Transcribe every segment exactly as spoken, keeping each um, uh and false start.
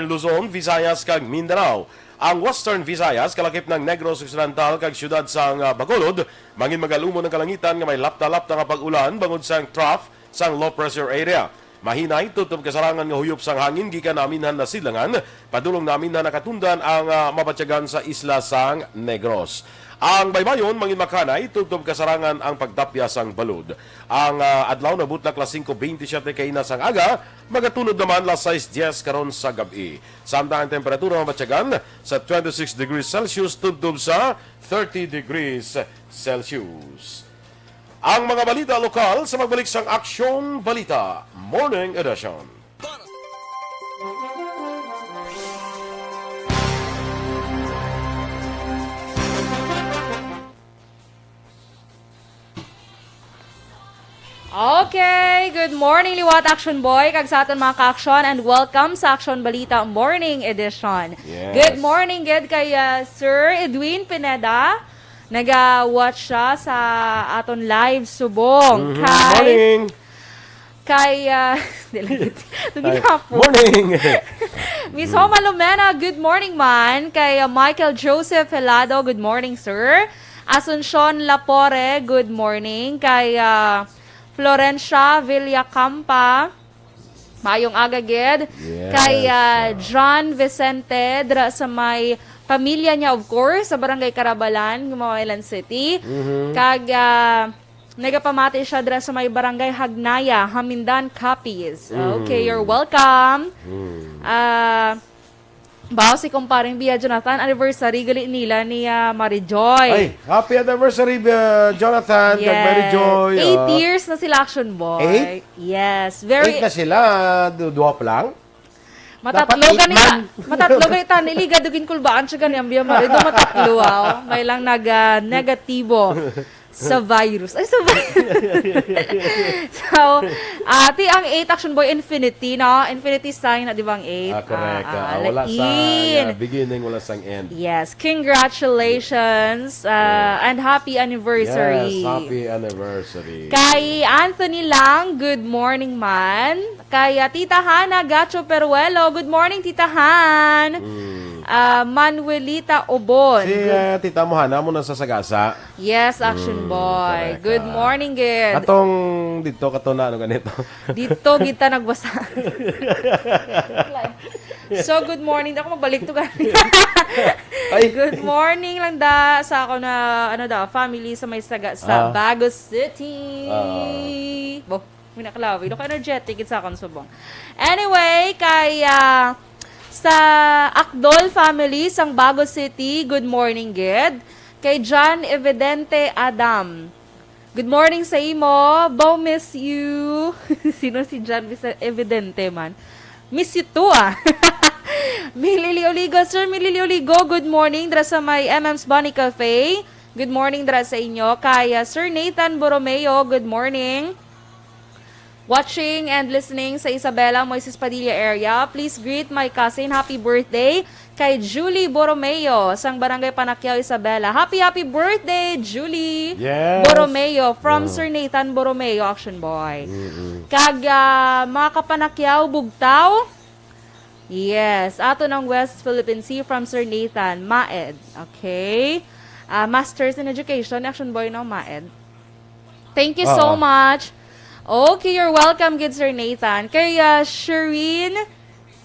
Luzon, Visayas, kag Mindanao. Ang Western Visayas, kalakip ng Negros Occidental kag siyudad sang, ah, Bacolod, mangin magalumon ang kalangitan nga may lapta-lapta nga pag-ulan bangod sang trough sang low pressure area. Mahinay tubtob kasarangan nga huyop sang hangin gikan naminhan na sidlangan, padulong naminhan nakatundan ang, ah, mabatyagan sa isla sang Negros. Ang baybayon mangin makanay tubtob kasarangan ang pagtapya sang balod. Ang, ah, adlaw nabutnag las singko bentisiete kaina sang aga, magatunod naman las sais dyes karon sa gab-i. Samtang ang temperatura mabatyagan sa twenty-six degrees Celsius tubtob sa thirty degrees Celsius. Ang mga balita lokal sa magbalik sang Aksyon Balita Morning Edition. Okay, good morning, liwat Action Boy, kag sa aton mga ka-aksyon, and welcome sa Action Balita Morning Edition. Yes. Good morning gid kay, uh, Sir Edwin Pineda. Naga-watch siya sa aton live subong. Mhm. Kay Morning. Kay, ah, dili, Ay, ginapo. Morning. Miss Homa Lumena, good morning man. Kay, ah, Michael Joseph Helado, good morning, sir. Asuncion Lapore, good morning. Kay, ah, Florencia Villacampa, maayong aga gid. Yes, Kay, ah, ah. John Vicente, dira sa may pamilya niya, of course, sa Barangay Carabalan, Gumawalan City. Mhm. Kag, ah, nagapamati siya dira sa may Barangay Hagnaya, Hamindan, Capiz. Mhm. Okay, you're welcome. Mhm. Ah, bao si kumparing Bia Jonathan, anniversary gali nila ni, ah, Mary Joy. Ay, happy anniversary, uh, Jonathan, kag Mary Yes. Joy, Eight uh, years na sila, Action Boy. Eight? Yes. Very Eight na sila, du- duha pa lang? Matatlo Dapat gani eight ta. man. Matatlo gani ta. Niliga dugin kulbaan siya gani ang Bia Mary. Do matatlo, ah. May lang nag, ah, negatibo sa virus. Ay, sa virus. So, ati ang eight, Action Boy, infinity, no? Infinity sign na, di ba, ang eight? Ah, correct. Ah, Ah, ah, wala sang, lain. ah, beginning, wala sang end. Yes, congratulations, ah, Yeah. and happy anniversary. Yes, happy anniversary. Kay Anthony Lang, good morning man. Kay, ah, Tita Hana Gacho Peruelo, good morning, Tita Han. Mm. Ah, Manuelita Obon, Si, good ah, Tita mo, Hana, mo na sa Sagasa. Yes, Action Mm, Boy. correct, Good ah. morning, gid. Katong dito, kato na, ano ganito? Dito kita nagbasa. So, good morning. Ako magbalik to gani. Ay. Good morning lang da sa ako na, ano da, family sa may saga sa Ah. Bago City. Ah. Bo, may nakalawig. Ako energetic gid sa akong subong. Anyway, kay, ah, sa Akdol family sang Bago City, good morning gid. Kay John Evidente Adam, good morning sa imo. Bo, miss you. Sino si John Vicen-, Evidente man? Miss you too, ah. Milili Oligo, Sir Milili Oligo, good morning. Dira sa may M M's Bunny Cafe. Good morning dira sa inyo. Kay, ah, Sir Nathan Borromeo, good morning. Watching and listening sa Isabela, Moises Padilla area. Please greet my cousin. Happy birthday kay Julie Borromeo sang Barangay Panacquiao, Isabela. Happy, happy birthday, Julie Yes. Borromeo from Oh. Sir Nathan Borromeo, Action Boy. Mm-mm. Kag, ah, mga kapanakyaw, Bugtaw. Yes, ato ng West Philippine Sea from Sir Nathan. Maed. Okay. Ah, Masters in Education, Action Boy, no? Maed. Thank you so Oo. much. Okay, you're welcome, good Sir Nathan. Kay, ah, Shireen,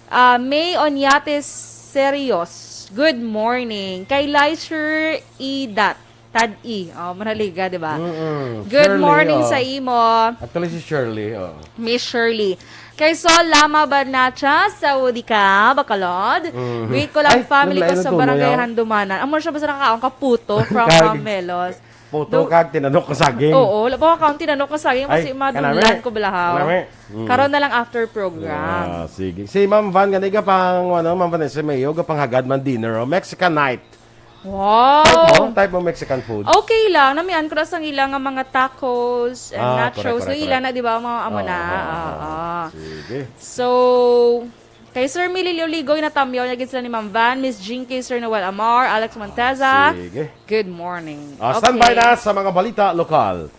ah, May Onyate Serios, good morning. Kay Lysher Idat, Tad-i. Oh, manaliga, di ba? Mm-mm. Good Shirley, morning oh. sa imo. Actually, si Shirley, oh. Miss Shirley. Kay Sol Lama Banacha, Saudi ka, Bacolod. Mhm. Greet ko lang Ay, family ko naglain sa ang tumo Barangay yaw. Handumanan. Amo siya ba sa nakakaon ka puto from Kag- Ma'am Melos? Puto Do- kag tinanok ka saging. Oo, wala pa ka tinanok ka saging, Ay, kasi madulan kanami. ko balahaw. Kanami. Mm. Karon na lang after program. Ah, sige. Si Ma'am Van, gani ka pang, ano, Ma'am Vanessa Mayo, ka pang hagad man dinner, oh. Mexican night. Wow! Type mo? Type mo Mexican foods? Okay lang. Namian ko na sang ila nga mga tacos and Ah, nachos. correct, correct, So, ila correct. na, di ba, mga amo Ah, na? ah, ah, Oo. ah. Sige. So, kay Sir Mililio Ligoy na tamyaw niya gid sila ni Ma'am Van, Miss Jinky, Sir Noel Amar, Alex Monteza. Ah, sige. Good morning. Ah, standby Okay. na sa mga balita lokal.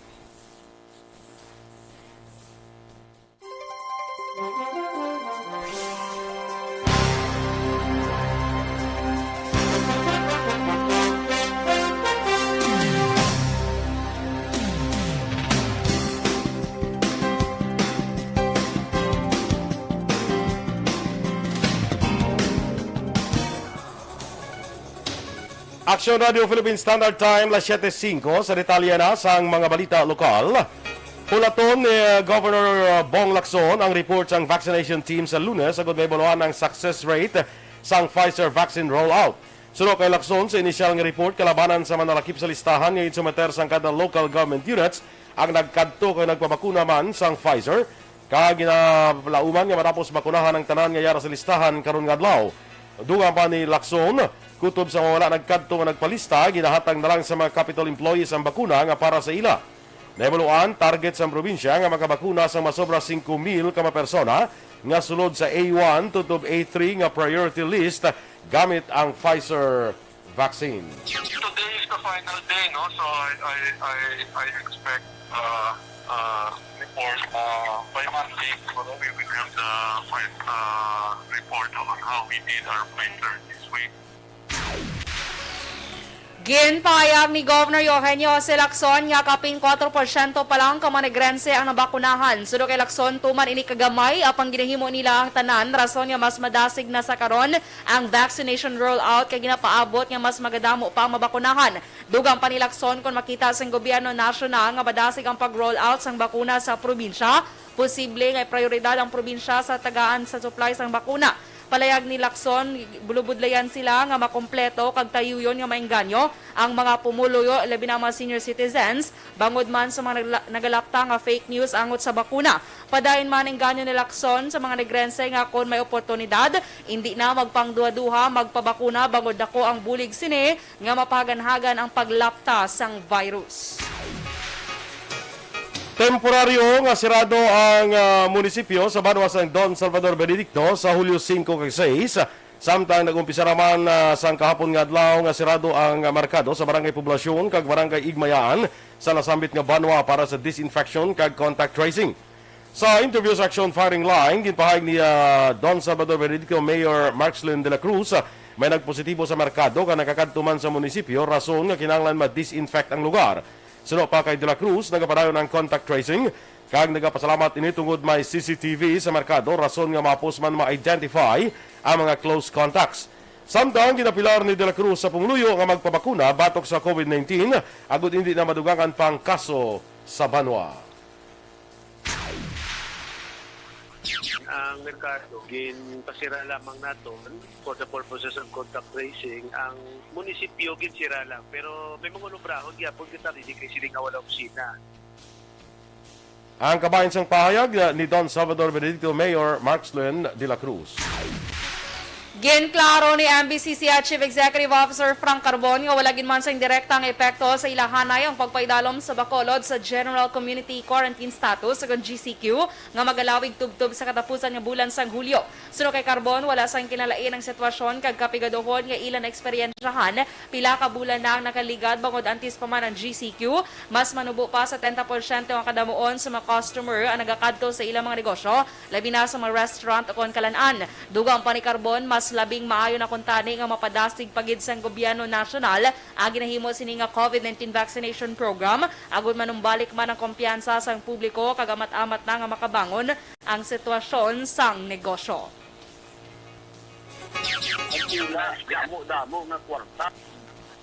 Aksyon Radio Philippine Standard Time, las siete singko. Sa detalye na sang mga balita lokal, hulaton ni, uh, Governor, uh, Bong Lacson ang report sang vaccination team sa Lunes agud mahibaluan ang success rate sang Pfizer vaccine rollout. Suno kay Lacson, sa inisyal nga report, kalabanan sa manalakip sa listahan nga ginsumeter sang kada local government units ang nagkadto kag nagpabakuna man sang Pfizer, kag ginalauman nga matapos bakunahan ang tanan nga yara sa listahan karon nga adlaw. Dugang pa ni Lacson, kutob sa mga wala nagkadto nga nagpalista, ginahatag na lang sa mga Capitol employees ang bakuna nga para sa ila. Nahibaluan, target sang probinsya nga makabakuna sang masobra singko mil ka mga persona nga sulod sa A one tutob A three nga priority list gamit ang Pfizer vaccine. Today is the final day, no? So I, I, I, I expect, uh, uh, report, uh, by Monday. So we will have the final, uh, report on how we did our Pfizer this week. Ginpahayag ni Governor Eugenio Jose Lacson nga kapin kuwatro porsyento pa lang ka mga Negrense ang nabakunahan. Suno kay Lacson, tuman ini kagamay, apang ginahimo nila ang tanan, rason nga mas madasig na sa karon ang vaccination rollout kay ginapaabot nga mas magadamo pa ang mabakunahan. Dugang pa ni Lacson, kon makita sang gobyerno nasyonal nga madasig ang pag-rollout sang bakuna sa probinsya, posible nga prioridad ang probinsya sa tagaan sa supply sang bakuna. Palayag ni Lacson, bulubudlayan sila nga makompleto kag tayuyon nga maengganyo ang mga pumuluyo, labi na ang mga senior citizens, bangod man sa mga nagla-, nagalapta nga fake news angot sa bakuna. Padayon man, engganyo ni Lacson sa mga Negrense nga kon may oportunidad, indi na magpangduha-duha magpabakuna bangod dako ang bulig sini nga mapahaganhagan ang paglapta sang virus. Temporaryo nga sirado ang, ah, munisipyo sa banwa sang Don Salvador Benedicto sa Hulyo singko kag sais, samtang nag-umpisa naman, ah, sang kahapon nga adlaw nga sirado ang, ah, merkado sa Barangay Poblasyon kag Barangay Igmayaan sa nasambit nga banwa para sa disinfection kag contact tracing. Sa interview sa Action Firing Line, ginpahayag ni, ah, Don Salvador Benedicto Mayor Markslin de la Cruz, ah, may nagpositibo sa merkado nga nakakadto man sa munisipyo, rason nga kinahanglan ma-disinfect ang lugar. Suno pa kay de la Cruz, nagapadayon ang contact tracing, kag nagapasalamat ini tungod may C C T V sa merkado, rason nga mahapos man ma-identify ang mga close contacts. Samtang ginapilar ni de la Cruz sa pumuluyo nga magpabakuna batok sa COVID nineteen, agud indi na madugangan pang kaso sa banwa. Ang merkado, ginpasira lamang naton for the purposes of contact tracing. Ang munisipyo, ginsira lang. Pero may mga ulubrahon gyapon kita dili kay sila nga wala opisina. Ang kabahin sang pahayag, uh, ni Don Salvador Benedicto Mayor Markslin de la Cruz. Ginklaro ni M B C C I Chief Executive Officer Frank Carbon nga wala gid man sang direkta nga epekto sa ila hanay ang pagpaidalom sa Bacolod sa General Community Quarantine Status, o G C Q, nga magalawig tubtob sa katapusan nga bulan sang Hulyo. Suno kay Carbon, wala sang kinalain ang sitwasyon kag kapigaduhon nga ila naeksperyensyahan pila ka bulan na ang nakaligad bangod antes pa man ang G C Q. Mas manubo pa sa trenta porsyento nga kadamuon sa mga customer ang nagakadto sa ilang mga negosyo, labi na sa mga restaurant ukon kalan-an. Dugang pa ni Carbon, mas labing maayo na kuntani nga mapadasig pa gid sang gobyerno nasyonal ang ginahimo sini nga COVID nineteen vaccination program, agud manumbalik man ang kumpiyansa sang publiko kag amat-amat na nga makabangon ang sitwasyon sang negosyo. Ang pila, damo-damo nga kwarta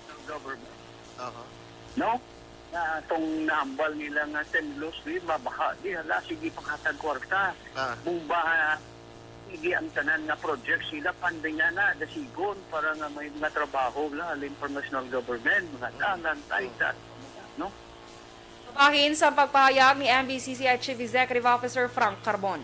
ng government. Aha. No? Na atong nahambal nila nga stimulus, di, mabaha, di, hala, sige, paghatag kwarta. Ah. Bomba, ah, sige, ang tanan nga project sila, pandingan na, dasigon, para nga may mga trabaho, la, halin for national government, mga Mm. dalan, Mm. tayo, no? Bahin sa pagpahayag ni M B C C I Chief Executive Officer Frank Carbon.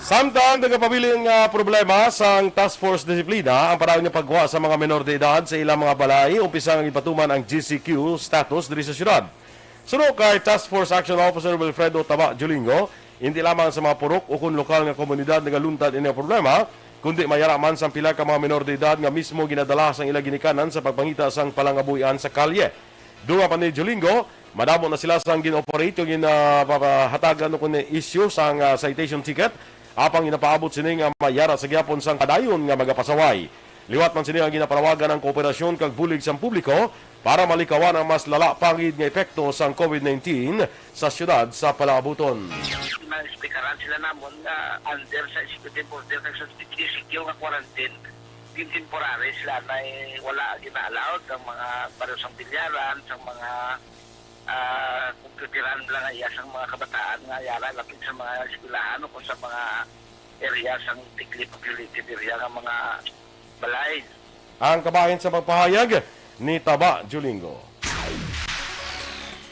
Samtang nagapabilin nga problema sang Task Force Disiplina ang padayon nga pagwa sa mga menor de edad sa ilang mga balay, umpisa nga ginpatuman ang G C Q status diri sa syudad. Suno kay Task Force Action Officer Wilfredo Taba Julingo, hindi lamang sa mga purok ukon lokal nga komunidad nagaluntad ini nga problema, kundi may ara man sang pila ka mga menor de edad nga mismo ginadala sang ila ginikanan sa pagpangita sang palangabuhian sa kalye. Dugang pa ni Jolingo, madamo na sila sang gin-operate o gin, ah, papahatagan o kun issue sang, ah, citation ticket, apang ginapaabot sini nga may ara sa gihapon sang padayon nga magapasaway. Liwat man sini ang ginapanawagan ang kooperasyon kag bulig sang publiko para malikawan ang mas lala pa gid nga epekto sang COVID nineteen sa siyudad sa palaabuton. Naespikaran sila namon nga under sa executive order kag sa G C Q nga quarantine. Yung temporary sila na, eh, wala gina-allowed ang mga pareho sang bilyaran, sa mga, ah, computeran lang nga iya sang mga kabataan nga yara lapit sa mga eskwelahan o kung sa mga area sang thickly populated area nga mga balay. Ang kabahin sa pagpahayag ni Taba Julingo.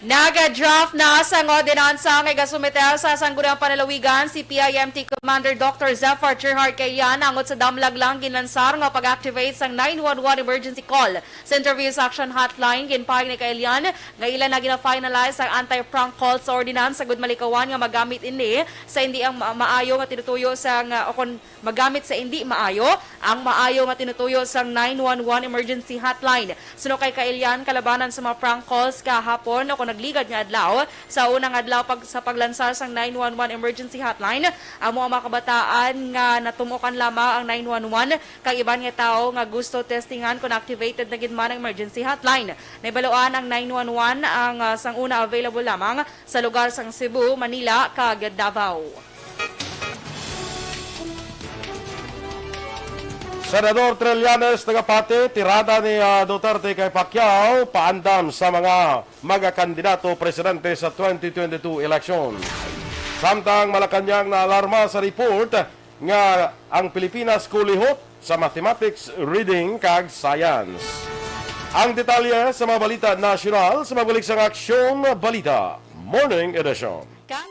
Nag-draft na sang ordinansa nga igasumite sa Sangguniang Panlalawigan si P I M T Commander Doctor Zephyr Gerhard Kailian angot sa damlag lang ginlansar nga pag-activate sang nine one one emergency call. Sa interview sa Action Hotline, ginpahayag ni Kailian nga ila na gina-finalize ang anti-prank calls ordinance agud malikawan nga magamit ini sa hindi ang ma-, maayo nga tinutuyo sa nga, o kon magamit sa indi maayo ang maayo nga tinutuyo sang nine one one emergency hotline. Suno kay Kailian, kalabanan sa mga prank calls kahapon o kon nagligad nga adlaw, sa unang adlaw pag, sa paglansar sang nine one one emergency hotline, amo ang mga kabataan nga natum-okan lamang ang nine one one kag iban nga tawo nga gusto testingan kon activated na gid man ang emergency hotline. Nahibaluan ang nine one one ang, ah, sang una available lamang sa lugar sang Cebu, Manila, kag Davao. Senador Trillanes, taga Pati, tirada ni, ah, Duterte kay Pacquiao paandam sa mga magakandidato presidente sa twenty twenty-two election. Samtang Malacañang naalarma sa report nga ang Pilipinas kulihot sa mathematics, reading, kag science. Ang detalye sa mga balita nasyonal sa magbalik sang Aksyon Balita Morning Edition. Kang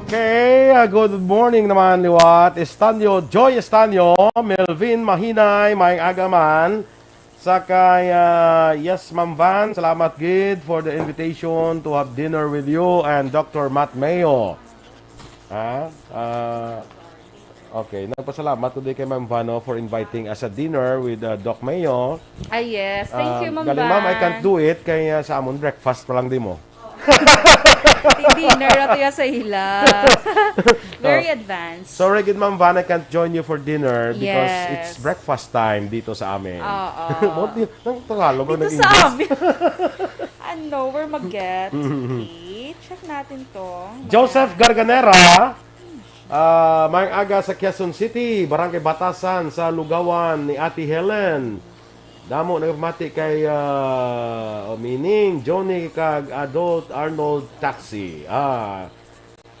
Okay, ah, good morning naman liwat. Estanio, Joy Estanio, Melvin Mahinay, maayong aga man. Sa kay, ah, yes, Ma'am Van, salamat gid for the invitation to have dinner with you and Doctor Matt Mayo. Ha? Ah, okay, nagpasalamat ko din kay Ma'am Van, no, for inviting us a dinner with, ah, Doc Mayo. Ah, yes. Thank you, Um, Ma'am galing, ma'am, I Van. Can't do it kay, ah, sa amon breakfast pa lang di mo. Dinner na to ya sa ila. Very advanced. Sorry, good, Ma'am Van, I can't join you for dinner because Yes. it's breakfast time dito sa amin. Oo. Mo di, ng Tagalog ang Dito nag-English. sa amin. Ano, we're mag-get. Okay, check natin to. Joseph Garganera, ah, may aga sa Quezon City, Barangay Batasan, sa Lugawan ni Ate Helen. Damo nagpamati kay, ah, oh, meaning, Johnny kag Adult Arnold Taxi. Ah,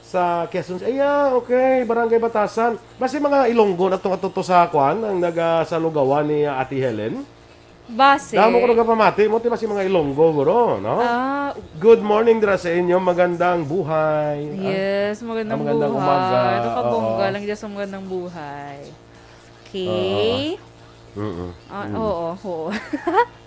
sa Quezon City. Ay, ah, okay. Barangay Batasan. Basi mga Ilonggo na to, to, to sa kwan, ang naga, sa Lugawan ni, ah, Ate Helen. Basi. Damo ko nagapamati mo, ti basi mga Ilonggo, guro, no? Ah, Good morning dira sa inyo. Magandang buhay. Ah, Yes, magandang ah, magandang buhay. umaga. Ano ka, Oo. bongga lang dyan sa magandang buhay. Okay. Oo. Mm-mm. Ah, Mm. oo, oo.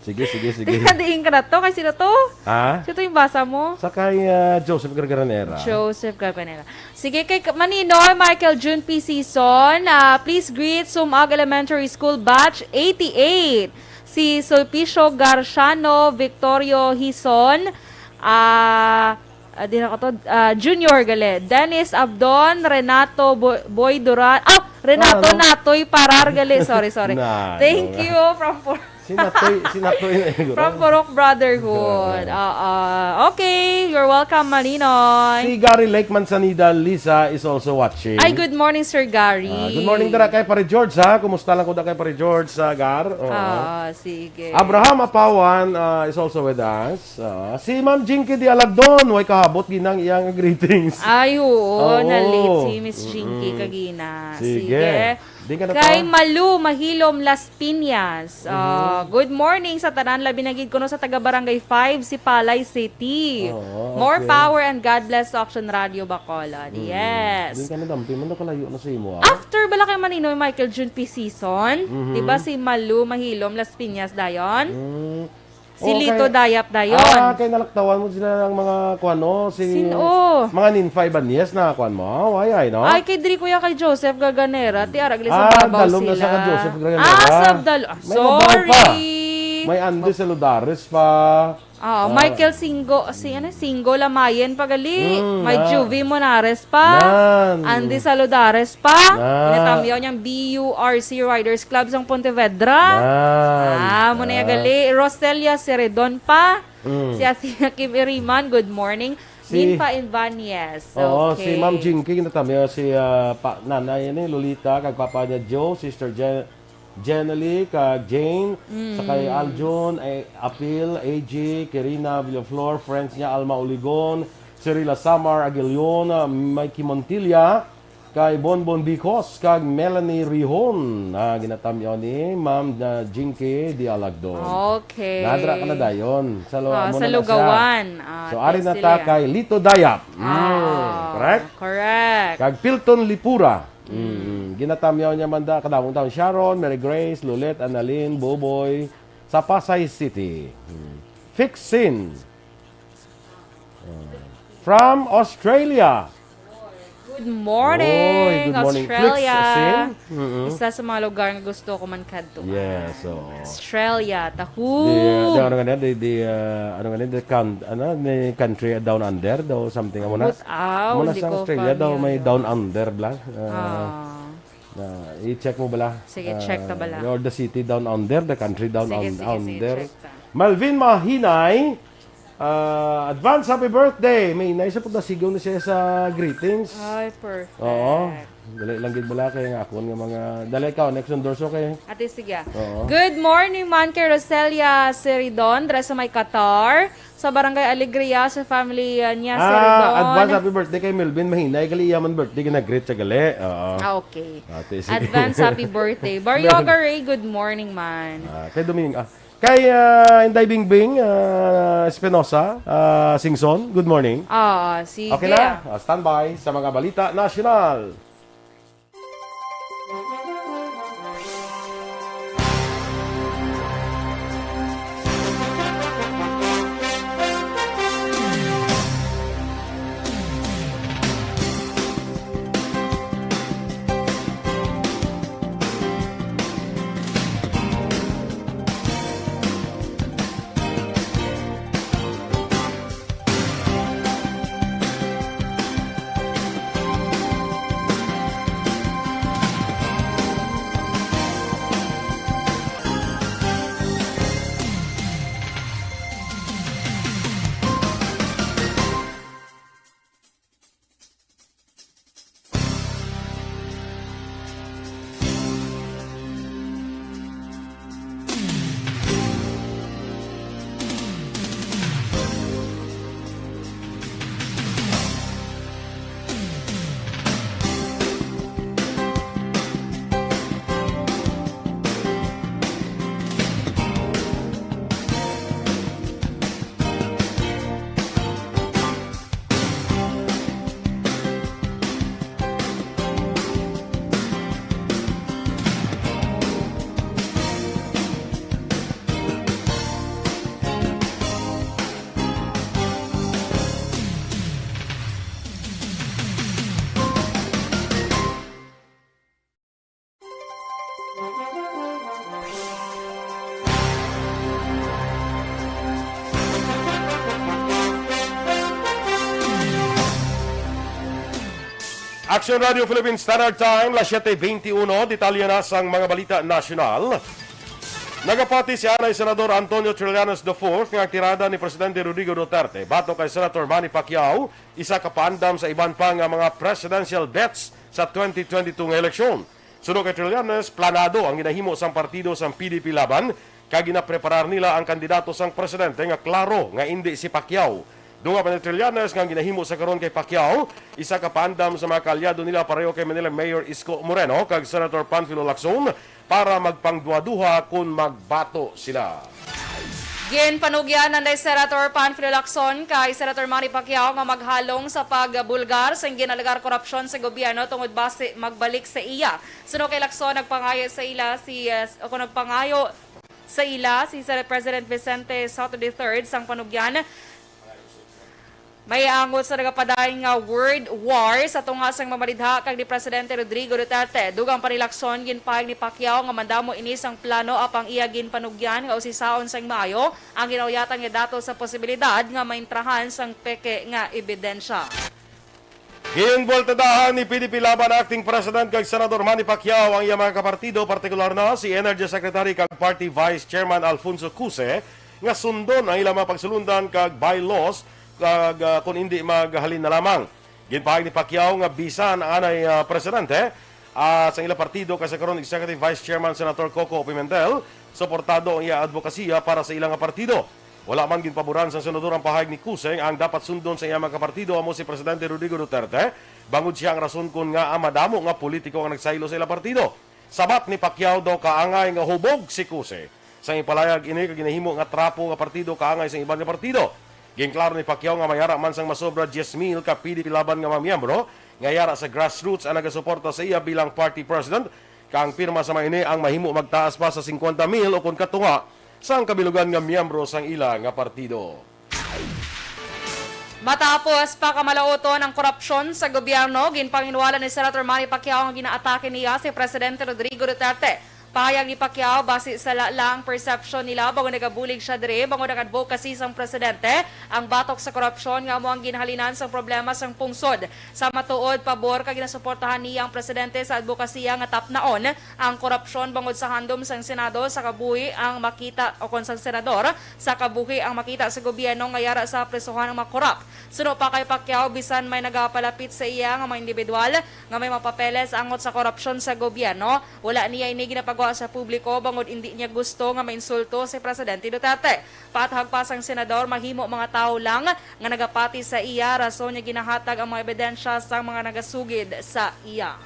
Sige, sige, sige. Diin ka na to? Kay sino to? Ha? Sino to yung basa mo? Sa kay, ah, Joseph Gargaranera. Joseph Garganera. Sige, kay Ka-, Maninoy Michael June P. Season, ah, please greet Sumag Elementary School Batch eighty-eight. Si Sulpicio Garciano, Victorio Hison, ah, ah, di na ko to, ah, Junior gali. Dennis Abdon, Renato Bo-, Boy Duran, ah, Renato Ah, ano? Natoy Parar gali. Sorry, sorry. Na, Thank ano? you from Pur- Si Natoy, si Natoy na siguro. From Purok Brotherhood. Grabe. Ah, ah. Okay, you're welcome, Maninoy. Si Gary Lake Manzanida, Lisa, is also watching. Ay, good morning, Sir Gary. Ah, good morning dira kay Pare George, ha? Kumusta lang ko da kay Pare George, sa Gar? Oo. Ah, sige. Abraham Apawan, ah, is also with us. Ah, si Ma'am Jinky Di Alagdon, way kahabot ginang iyang greetings. Ay, oo, Oo. na-late si Miss Jinky Mm-mm. kagina. Sige. Sige. Di ka na Kay to? Malu Mahilom Las Piñas. Ah, Mhm. good morning sa tanan, labi na gid kuno sa taga Barangay five, Sipalay City. Oo, More okay. power and God bless sa Action Radio Bacolod. Mm. Yes. Di ka na dampi, man daw kalayo na sa imo, ah. After bala kay Maninoy Michael June P season, Mhm. di ba si Malu Mahilom Las Piñas dayon? Mm. Si Oh, Lito kay, Dayap dayon. ah, kay nalaktawan mo sila ng mga kuwan, no? Si Sin-o? mga Ninfa Ibanez na kuwan mo. Why, ay, no? Ay, kay diri kuya kay Joseph Garganera, ti ara gali sa Ah, babaw dalom na sila. sa ka Joseph Garganera. Ah, sa dal-, ah, May babaw pa. sorry. May Andy Saludares pa. Ah, Ah. Michael Singo, si, ano, Singo Lamayen pa gali. Mm, May ah. Juvie Monares pa. Nan. Andy Saludares pa. Nan. Ginatamyaw niyang B U R C Riders Club sang Pontevedra. Nan. Ah, mo na Ah. gali. Roselia Ceredon pa. Mm. Si Athena Kim Iriman, good morning. Si Ninfa Ibanez. Oo, Okay. si Ma'am Jinky, ginatamyaw si, ah, pa, nanay ni Lolita, kag papa niya Joe, Sister Jen-, Jenely, kag Jane, Mm. sa kay Aljun, eh, Apil, A J, Kirina Villaflor, friends niya Alma Uligon, Cirila Samar Aguilion, ah, Mikey Montilla, kay Bonbon Bicos, kag Melanie Rihon, ah, ginatamyaw ni Ma'am, ah, Jinky Dialagdon. Okay. Nadra ka na dayon. Sa lu-, Ah, amo sa na na siya. Lugawan. Ah, So, ari na text ta sila. kay Lito Dayap. Mm, Ah, correct? correct. Kag Pilton Lipura. Mm. Mm, ginatamyaw niya man da, kadamong taon, Sharon, Mary Grace, Lulet, Annalyn, Boboy, sa Pasay City. Mm. Fixin. Ah. From Australia. Good morning, Oy, good morning. Australia. Fix, Sin. Mm-mm. Isa sa mga lugar nga gusto ko man kadto. Yes, oo. Australia, tahu. Di, uh, di, ano nga na, di, di, uh, ano nga na, the coun-, ano, may country down under daw, something, amo na. But, ah, Amo na hindi sa ko Australia daw, may familiar. down under, bla. Uh, Ah. na, i-check mo bala. Sige, check ta Uh, bala. or the city down under, the country down Sige, un-, sige, sige, under. check ta. Malvin Mahinay, uh, advance happy birthday. May inay sa pagdasigaw na siya sa greetings. Ay, perfect. Oo. Dali lang gid bala kay nga akon nga mga, dali ikaw, next endorso kay Ate, sige. Oo. Good morning man kay Roselia Seridon, dre sa may Qatar, sa Barangay Alegria, sa family, uh, niya, Ah, Seridon. advance happy birthday kay Melvin Mahinay. Gali iya man birthday, gina-greet siya gali. Oo. Ah, okay. Ate, sige. Advance happy birthday. Baryoga Ray, good morning man. Ah, kay Domingo, ah, kay, ah, Inday Bingbing, ah, Espinosa, ah, Singson, good morning. Ah, sige. Okay na? Ah, standby sa mga balita nasyonal. Action Radio Philippine Standard Time, las siete veintiuno. Detalye na sang mga balita nasyonal. Nagapati si anay Senador Antonio Trillanes the fourth nga ang tirada ni Presidente Rodrigo Duterte batok kay Senator Manny Pacquiao, isa ka paandam sa iban pa nga mga presidential bets sa twenty twenty-two nga eleksyon. Suno kay Trillanes, planado ang ginahimo sang partido sang P D P Laban, kag ginapreparar nila ang kandidato sang presidente nga klaro nga indi si Pacquiao. Dunga pa ni Trillanes nga ang ginahimo sa karon kay Pacquiao, isa ka paandam sa mga kaalyado nila pareho kay Manila Mayor Isko Moreno kag Senator Panfilo Lacson para magpangduha-duha kon magbato sila. Ginpanugyan ni Senator Panfilo Lacson kay Senator Manny Pacquiao nga maghalong sa pagbulgar sang ginalegar korupsyon sa gobyerno tungod basi magbalik sa iya. Suno kay Lacson, nagpangayo sa ila si, uh, o kung nagpangayo sa ila si Senate President Vicente Sotto the third sang panugyan. May angot sa nagapadayon nga word war sa tunga sang mamaridha kag ni Presidente Rodrigo Duterte. Dugang pa ni Lacson, ginpahayag ni Pacquiao nga madamo ini sang plano apang iya ginpanugyan nga usisaon sang maayo ang ginauyatan nga datos sa posibilidad nga maintrahan sang peke nga ebidensya. Ginbueltadahan ni P D P Laban Acting President kag Senador Manny Pacquiao ang iya mga kapartido, partikular na si Energy Secretary kag Party Vice Chairman Alfonso Cuse, nga sundon ang ilang mga pagsulundan kag bylaws kag, ah, kun indi maghalin na lamang. Ginpahayag ni Pacquiao nga bisan ang anay, ah, presidente, ah, sang ila partido kay sa karon Executive Vice Chairman Senator Coco Pimentel, suportado ang iya adbokasiya para sa ila nga partido. Wala man ginpaboran sang senador ang pahayag ni Cuse nga ang dapat sundon sa iya mga kapartido amo si Presidente Rodrigo Duterte, bangod sia ang rason kon ngaa madamo nga politiko ang nagsaylo sa ila partido. Sabat ni Pacquiao daw kaangay nga hubog si Cuse. Sang ipalayag ini ka ginahimo nga trapo nga partido kaangay sang iban nga partido. Ginklaro ni Pacquiao nga may ara man sang masobra diyes mil ka P D P Laban nga mga miyembro nga yara sa grassroots ang nagasuporta sa iya bilang party president, kag ang pirma sa mga ini ang mahimo magtaas pa sa singkwenta mil o kon katunga sang kabilugan nga miyembro sang ila nga partido. Matapos pakamalauton ang korupsyon sa gobyerno, ginpanginwala ni Senator Manny Pacquiao nga ginaatake niya si Presidente Rodrigo Duterte. Pahayag ni Pacquiao, basi sala lang perception nila bangod nagabulig siya diri, bangod ang advocacy sang presidente ang batok sa korupsyon nga amo ang ginhalinan sang problema sang pungsod. Sa matuod, pabor kag ginasuportahan niya ang presidente sa adbokasiya nga tapnaon ang korupsyon bangod sa handom sang Senado sa kabuhi ang makita, o kon sang senador, sa kabuhi ang makita sa gobyerno nga yara sa apresohan ang mga korap. Suno pa kay Pacquiao, bisan may nagapalapit sa iya nga mga individual nga may mga papeles angot sa korupsyon sa gobyerno, wala niya ini ginapagwa sa publiko bangod indi niya gusto nga mainsulto si Presidente Duterte. Paathag pa sang senador, mahimo mga tawo lang nga nagapati sa iya, rason niya ginahatag ang mga ebidensya sang mga nagasugid sa iya.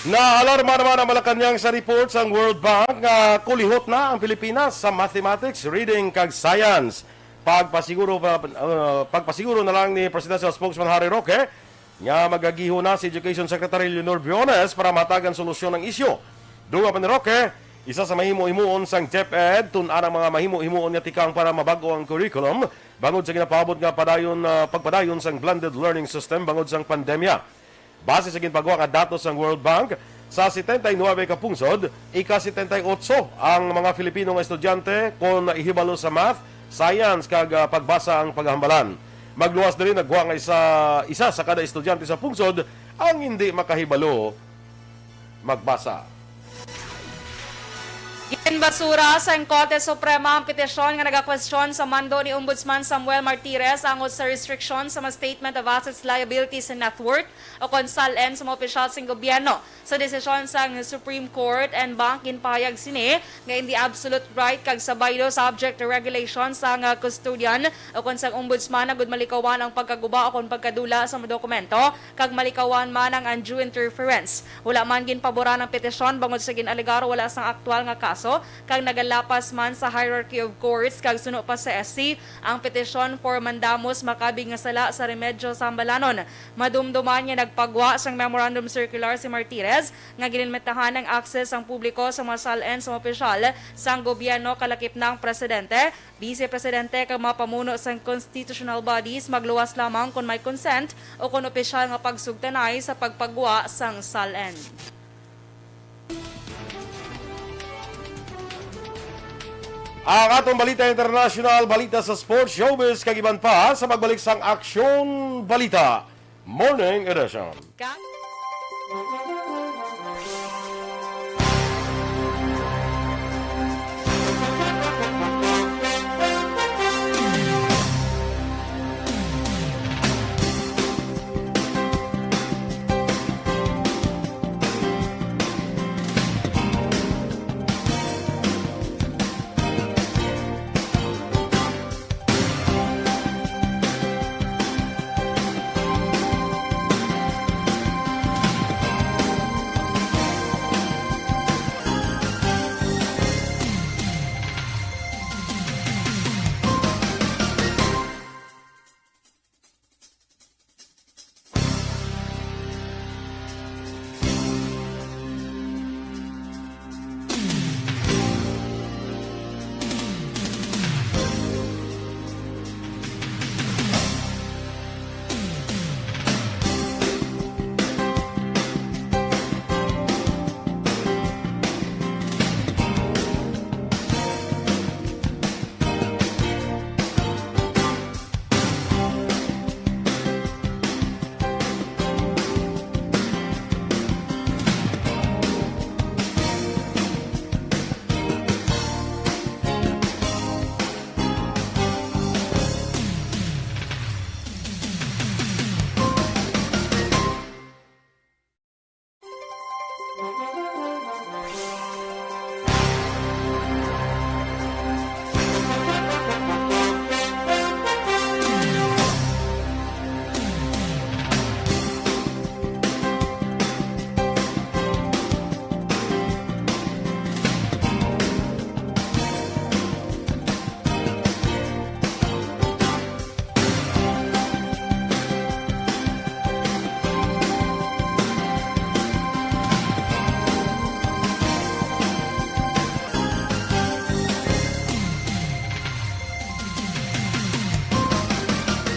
Naalarma naman ang Malacañang sa report sang World Bank nga kulihot na ang Pilipinas sa mathematics, reading, kag science. Pagpasiguro pa, uh, pagpasiguro na lang ni Presidential Spokesman Harry Roque nga magagihon na si Education Secretary Leonor Briones para mahatagan solusyon ang isyu. Dunga pa ni Roque, isa sa mahimo-himuon sang DepEd, tun-an ang mga mahimo-himuon nga tikang para mabag-o ang curriculum bangod sa ginapaabot nga padayon, ah, pagpadayon sang blended learning system bangod sang pandemya. Base sa ginpagwa nga datos sang World Bank, sa setenta y nuebe ka pungsod, ika setenta y ocho ang mga Filipino nga estudyante kon ihibalo sa math, science, kag, ah, pagbasa ang paghambalan. Magluwas diri, nagwa nga isa, isa sa kada estudyante sa pungsod ang hindi makahibalo magbasa. Ginbasura sang Korte Suprema ang petisyon nga nagakwestiyon sa mando ni Ombudsman Samuel Martires angot sa restriction sa mga statement of assets, liabilities, and net worth o kon SALN sa mga opisyal sang gobyerno. Sa desisyon sang Supreme Court en banc, ginpahayag sini nga in the absolute right kag sa bylaw subject to regulation sang, ah, custodian o kon sang ombudsman agud malikawan ang pagkaguba o kon pagkadula sa mga dokumento kag malikawan man ang undue interference. Wala man ginpaboran ang petisyon bangod sa gin-alegar wala sang aktual nga kaso kag nagalapas man sa hierarchy of courts kag suno pa sa S C ang petisyon for mandamus makabig nga sala sa remedyo sa hambalanon. Madumduman nga nagpagwa sang memorandum circular si Martires nga gilimitahan ang access sang publiko sa mga SALN sang opisyal sang gobyerno kalakip na ang presidente, bise presidente kag mga pamuno sang constitutional bodies magluwas lamang kon may consent o kon opisyal nga pagsugtanay sa pagpagwa sang SALN. Ang atong balita international, balita sa sports, showbiz, kag iban pa sa pagbalik sang Aksyon Balita. Morning Edition. Ka-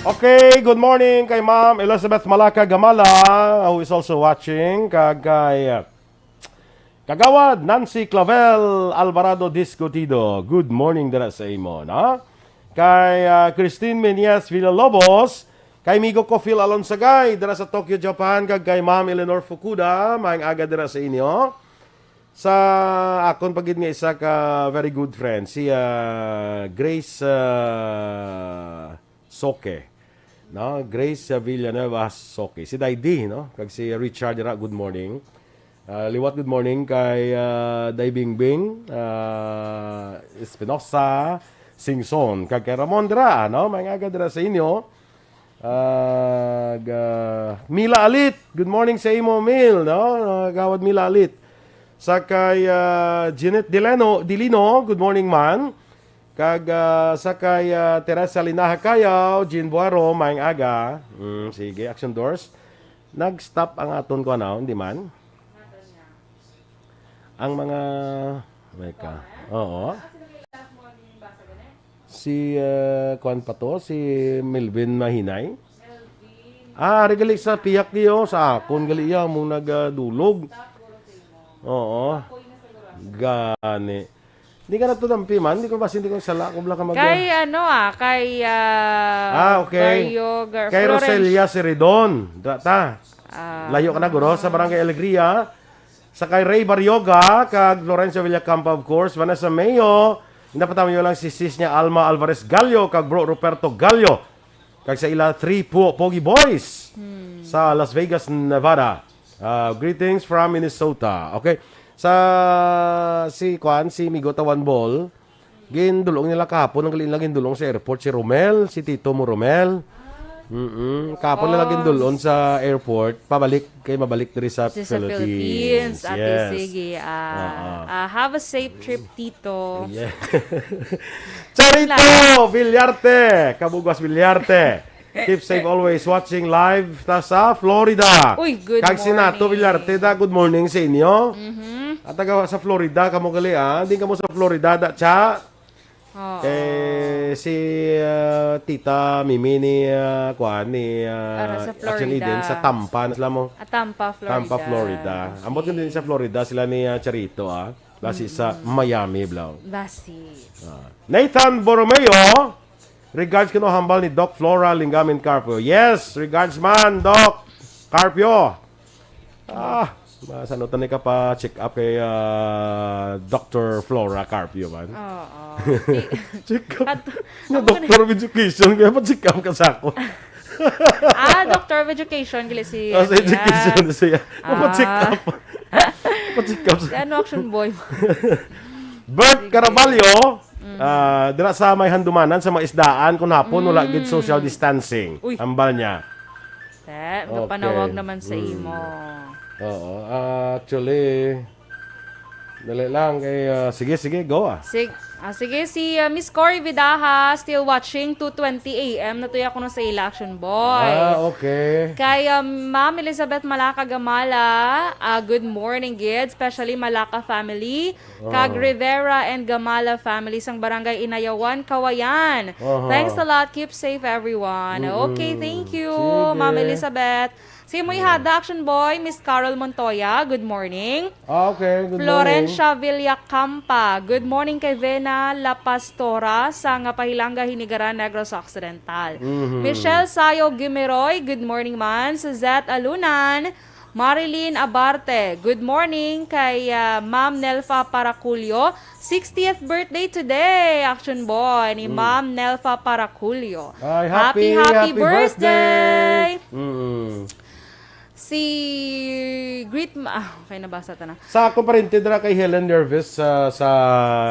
Okay, good morning kay Ma'am Elizabeth Malaka Gamala, who is also watching, kag kay, uh, Kagawad Nancy Clavel Alvarado Discutido. Good morning dira sa imo, no? Kay, uh, Christine Meneas Villalobos, kay Migo ko Phil Alonsagay dira sa Tokyo, Japan, kag kay Ma'am Eleanor Fukuda, maayong aga dira sa inyo. Sa akon pa gid nga isa ka very good friend, si, uh, Grace, uh, Soke, no? Grace Villanueva Soke. Si Dai Di, no? Kag si Richard dira, good morning. Ah, liwat good morning kay, ah, Dai Bingbing, ah, Espinosa, Singson, kag kay Ramon dira, no? Maayong aga dira sa inyo. Ah, ga-, Mila Alit, good morning sa imo, Mil, no? Ah, Kagawad Mila Alit. Sa kay, ah, Jeanette Dileno, Dilino, good morning, man. Kag, ah, sa kay, ah, Teresa Linaha Kayaw, Jean Buaro, maayong aga. Mm, sige, Action Doors. Nag-stop ang aton kuan, ah, hindi man? Ang mga, may ka. Oo. Si, ah, kuan pa to, si Melvin Mahinay. Ah, ari gali sa piyak niyo, sa akon gali iya, mo nagdulog. Oo. Gani. Di ka na to dampi man. Di ko basi, di ko sala. Kung bala ka mag- Kay ano, ah, kay, ah, Ah, okay. Barrio Gar-, Kay Florence. Roselia Siridon. Dra ta. Ah. Layo ka na, guro, sa Barangay Alegria. Sa kay Ray Barrioga, kag Florencia Villacampa, of course. Vanessa Mayo. Napataman nyo lang si sis niya, Alma Alvarez Gallo, kag bro Ruperto Gallo. Kag sa ila three po, Pogi Boys. Hmm. Sa Las Vegas, Nevada. Ah, greetings from Minnesota. Okay. Sa, si, kuan, si Migo Tawan Ball, gindulong nila kahapon, ang gali nila gindulong sa airport, si Romel, si Tito mo Romel. Mm-mm. Kahapon nila Oh. gindulon sa airport, pabalik kay mabalik diri sa Sa, sa Philippines. Philippines, Ate, Yes. sige, ah, Oo. ah, have a safe trip, Tito. Yeah. Charito Villarte, Kabugwas Villarte. Keep safe always watching live ta sa Florida. Uy, good Kag si Nato morning. Villarte da, good morning sa inyo. Mhm. At taga sa Florida, kamo gali, ah. Di kamo sa Florida, da, cha. Oo. Eh, si, ah, Tita Mimi ni, ah, kuan, ni, ah, Ara sa Action Florida. Eden, sa Tampa na sila mo. Ah, Tampa, Florida. Tampa, Florida. Ambot ko din sa Florida, sila ni, ah, Charito, ah. Basi sa Mm. Miami, bro. Basi. Ah. Nathan Borromeo, Regards kuno, hambal ni Doc Flora Lingamin Carpio. Yes, regards man, Doc Carpio. Ah, masanutan ni ka pa check up kay ah, Doctor Flora Carpio man. Oo. Check up. At, Nga amo na- doctor of education, kaya pa check up ka sa ako. Ah, Doctor of Education, gali si... Oh, sa education Yes. siya. Pa check Ah. up. Pa check up. Si ano, Action Boy? Bert Caraballo, ah, dira sa may Handumanan sa mga isdaan, kung hapon, wala gid social distancing. Uy. Hambal niya. Te, Okay. panawag naman sa Mm. imo. Oo, actually, dali lang. Kay, ah, sige, sige, go ah. Sig ah, sige, si ah, Miss Cory Vidaja, still watching, two twenty A M. Natuya ko na sa ila, Action Boy. Ah, okay. Kay um, Ma'am Elizabeth Malaka Gamala, ah, good morning, gid. Especially Malaka family. Kag Oh. Rivera and Gamala family sang Barangay Inayawan, Kawayan. Aha. Thanks a lot. Keep safe, everyone. Okay, Mm-mm. thank you, Sige. Ma'am Elizabeth. Si Muy Hada, Action Boy, Miss Carol Montoya, good morning. Ah, okay. Good morning. Florencia Villacampa, good morning kay Vena La Pastora sa nga Pahilanga, Hinigaran, Negros Occidental. Mhm. Michelle Sayo Guimiroy, good morning man. Suzette Alunan, Marilyn Abarte, good morning kay ah, Ma'am Nelfa Paraculio. Sixtieth birthday today, Action Boy, ni Mm. Ma'am Nelfa Paraculio. Ay, Happy, happy, happy happy birthday! Mm. Si Greet Ma... Ah, okay, nabasa ta na. Sa akong parente dira kay Helen Nervis sa, sa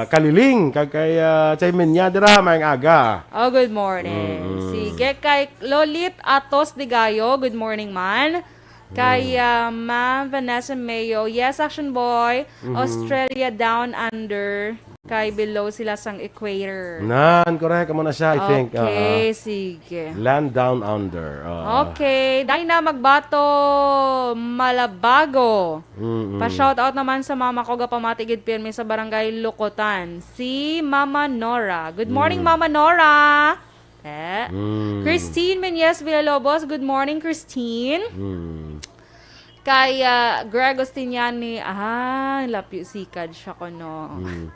Kaliling, kag kay ah, Chay Menya dira, maayong aga. Oh, good morning. Mm. Sige, kay Lolit Atos Digayo, good morning man. Kay ah, Ma'am Vanessa Mayo, yes, Action Boy, Mhm. Australia down under, kay below sila sang equator. Nan, correct. Amo na siya, I think. Okay, Oo. sige. Land down under. Oo. Okay, Dina Magbato Malabago. Mm-mm. Pa-shout out naman sa mama ko, gapamati gid pirmi sa barangay Lukotan, si Mama Nora. Good morning, Mm. Mama Nora. Eh. Mm. Christine Menyes Villalobos, good morning, Christine. Mm. Kay ah, Greg Ostiniani, ah, lapyo sikad siya ko, no. Mm.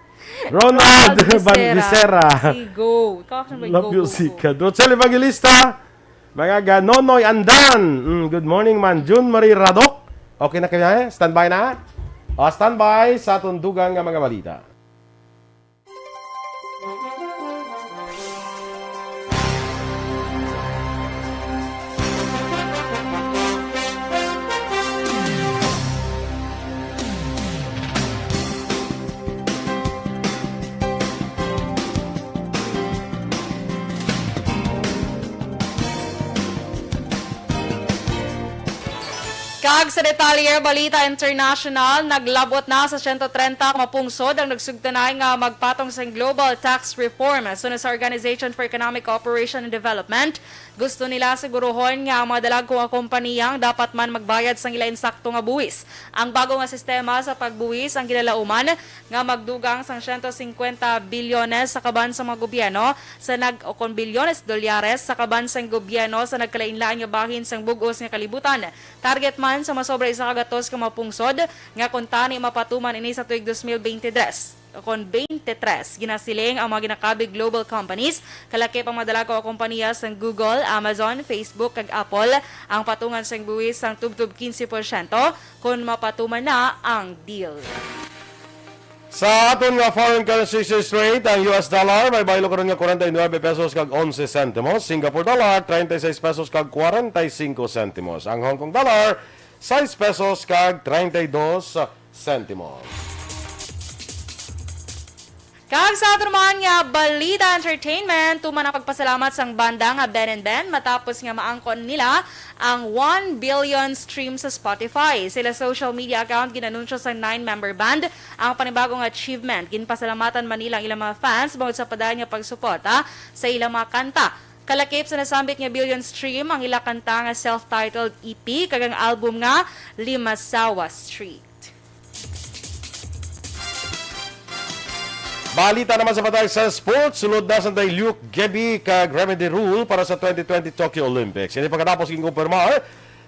Ronald Van Visera. Si Go. Ikaw, Action Boy, Go, Lapyo Go, Go. sikad. Rochelle Evangelista. Mga ga, Nonoy Andan. Mm, good morning, man. June Marie Radok. Okay na kaya eh? Standby na? O, standby sa tundugan nga mga balita. Kag sa detalye, balita international, naglabot na sa siyento trenta ka mga pungsod ang nagsugtanay nga magpatong sa global tax reform. Suno sa Organization for Economic Cooperation and Development, gusto nila siguruhon nga ang mga dalagko nga kompaniya ang dapat man magbayad sang ila insakto nga buhis. Ang bago nga sistema sa pagbuhis ang ginalauman nga magdugang sang siyento singkwenta bilyones sa kaban sa mga gobyerno sa nag-, o kon bilyones dolyares sa kaban sang gobyerno sa nagkalainlain nga bahin sang bug-os nga kalibutan. Target man sa masobra isa ka gatos ka mga pungsod nga kuntani mapatuman ini sa tuig dos mil bente tres. Kon bente tres, ginasiling ang mga ginakabig global companies, kalakip ang mga dalagko nga kompaniya sang Google, Amazon, Facebook, kag Apple, ang patungan sang buhis sang tubtob quince porsyento kon mapatuman na ang deal. Sa aton nga foreign currency exchange rate, ang U S dollar may baylo karon nga forty-nine pesos kag eleven centimos, Singapore dollar thirty-six pesos kag forty-five centimos, ang Hong Kong dollar six pesos kag thirty-two centimos. Kag sa aton man nga balita entertainment, tuman ang pagpasalamat sang banda nga Ben and Ben matapos nga maangkon nila ang one billion stream sa Spotify. Sa ila social media account, ginanunsyo sang nine-member band ang panibagong achievement. Ginpasalamatan man nila ang ilang mga fans bangod sa padayon nga pagsuporta sa ilang mga kanta. Kalakip sa nasambit nga billion stream ang ila kanta nga self-titled E P kag ang album nga Limasawa Street. Balita naman sa patag sa sports, sulod na sang Luke Gebi kag Remedy Rule para sa twenty twenty Tokyo Olympics. Ini pagkatapos ginkumpirmar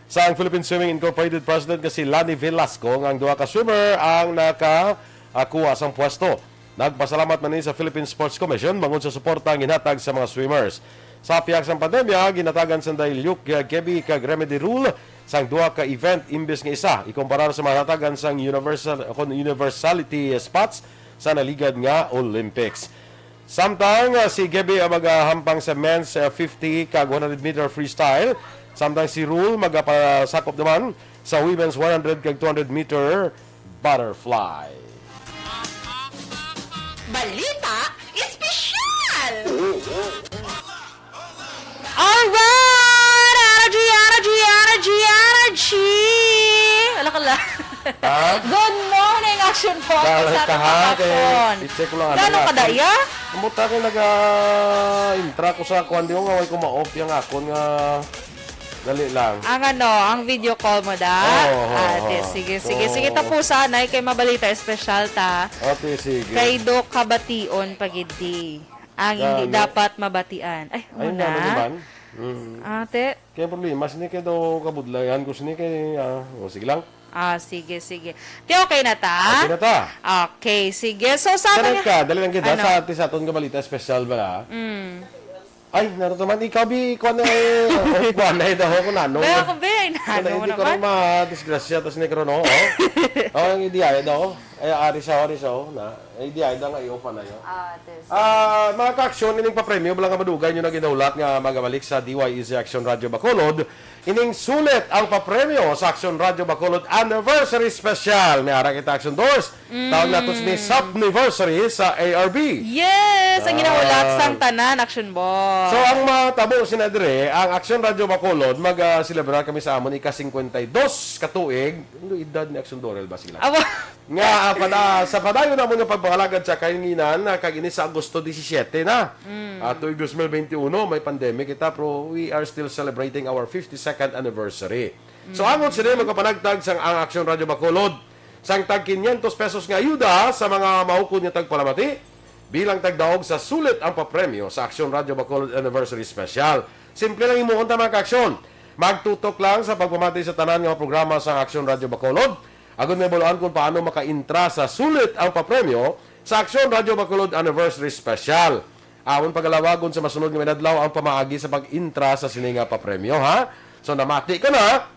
sang Philippine Swimming Incorporated President nga si Lani Velasco nga ang duha ka swimmer ang nakakuha sang pwesto. Nagpasalamat man ni sa Philippine Sports Commission bangod sa suporta ang ginhatag sa mga swimmers. Sa pihak sang pandemya, ginhatagan sang Diluc, Gebi kag Remedy Rule sang duha ka event imbes nga isa, ikumparar sa mahatagan sang universal kon universality spots sa naligad nga Olympics. Samtang, ah, si Gebi ang magahampang sa men's, ah, fifty kag one hundred meter freestyle, samtang si Rule magapasakop naman sa women's one hundred kag two hundred meter butterfly. Balita Espesyal! Alright! Energy, energy, energy, energy! Wala ka lang. Ha? Good morning, Action Focus Dahil sa ka ating ha, kay kahapon. i-check ko lang. Gano'n ka daya? Ang buta kay nag-intra ko sa kuwan di ko nga way ko ma-off yung akon nga dali lang. Ang ano, ang video call mo da? Oo, oo, Ate, oo. sige, sige, So, sige, tapusan ay kay mabalita espesyal ta. Ate, sige. Kay do kabation pagidi. Ang hindi Gano? Dapat mabatian. Ay, Ay, muna. ano naman? Mm. Ate, Kaya problema, sini kay daw kabudlayan ko, sini kay, ah, oh, sige lang. ah, sige, sige. Ti okay na ta? Okay na ta. Okay, sige. So, sa Correct atin ka, dali lang kita Ano? sa atin sa aton nga balita special bala. Mm. Ay, naruto man, ikaw, bi, kuha na eh. Oh, kuha na eh, daw ko na, no? Ba, ako, be, ay, Kuha na, nano mo hindi ko naman. rin ma-disgrasya, tapos ni Crono, oh. Oh, ang idiya, eh, daw. Ay, ari sa, ari sa, oh, na. Ay, idiya, daw nga, iyo pa na, yun. Ah, this. Ah, mga ka-aksyon, ining papremyo, bala nga madugay nyo na ginaulat nga magabalik sa D Y E Z Action Radio Bacolod. Ining sulit ang papremyo sa Action Radio Bacolod Anniversary Special. May ara kita, Action Doors. Tawag nato ni Sapniversary sa A R B. Yes! Ang ginaulat Ah. sang tanan, Action Boy. So, ang matabo sina dire, ang Action Radio Bacolod, mag-celebrar kami sa amon ika-cincuenta y dos ka tuig. Ano edad ni Action Dorel ba sila? Awa. Nga, ah, pada, sa padayon namon nga pagpangalagad sa kahanginan, ah, kag ini sa Agosto disisiete na. Ah, tuig dos mil benti uno, may pandemic kita, pero we are still celebrating our fifty-second anniversary. So, angon sini magapanagtag sang ang Action Radio Bacolod sang tag quinientos pesos nga ayuda sa mga maukod nga tagpalamati bilang tagdaog sa sulit ang papremyo sa Action Radio Bacolod Anniversary Special. Simple lang himuon ta, mga ka-aksyon. Magtutok lang sa pagpamati sa tanan nga mga programa sa Action Radio Bacolod. Agud may baluan kung paano makaintra sa sulit ang papremyo sa Action Radio Bacolod Anniversary Special. Amon pagalawagon sa masunod nga mga adlaw ang pamaagi sa pag-intra sa sini nga papremyo, ha? So, namati ka na,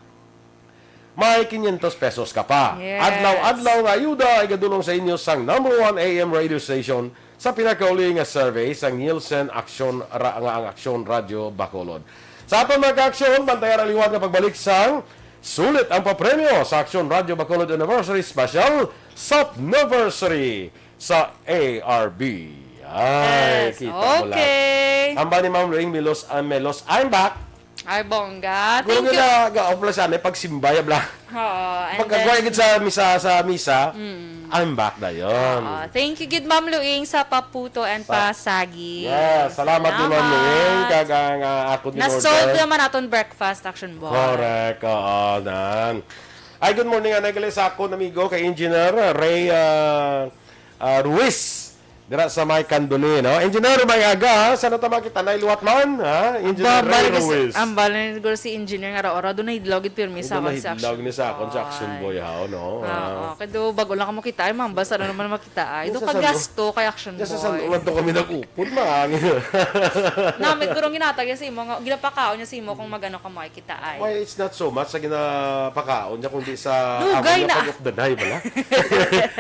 may quinientos pesos ka pa. Yes. Adlaw-adlaw nga ayuda ay gadulong sa inyo sang number one A M radio station sa pinakauli nga survey sa Nielsen Action Ra- nga ang Action Radio Bacolod. Sa aton, mga ka-aksyon, bantayan ang liwat nga pagbalik sang sulit ang papremyo sa Action Radio Bacolod Anniversary Special, Sapniversary sa A R B. Ay, Yes, kita mo lang. okay. Ang ba ni Ma'am Ring Milos, ah, Melos, I'm back. Ay, bongga. Kung Thank you. na, ga-off lang sana, pagsimba, ya, bla. Oo, and Pagkagway then, gid sa misa, sa misa, I'm back na yon. Oo, thank you gid, Ma'am Luing, sa paputo and Sa- pasagi. Yes, salamat din, Ma'am Luing. Kag ang, ah, ako din Na-solve order. Naman aton breakfast, Action Boy. Correct, oo, nan. Ay, good morning, anay gali sa akon amigo kay Engineer Ray, ah, ah, Ruiz. Dira sa may Candoni, no? Engineer, may aga, ha? Saan ta makita na iluwat man, ha? Engineer Ray Balik Ruiz. Ang balik siguro si engineer nga raw, raw doon nahidlaw gid pirmi sa Ito akon si nahidlaw Action ni sa akon sa Action Boy, ha? No? Oo, kay do bago lang ka makita ay ma'am, basta na naman makita ay. Do Sa ka San- gasto kay Action Sa San Boy. Ulan to kami nag-upod, man. Nami guro ginatag niya sa imo, ginapakaon niya sa imo kung magano ka mo ay kita ay. Why, it's not so much sa ginapakaon niya, kundi sa Dugay amo niya na. Pag-updanay bala.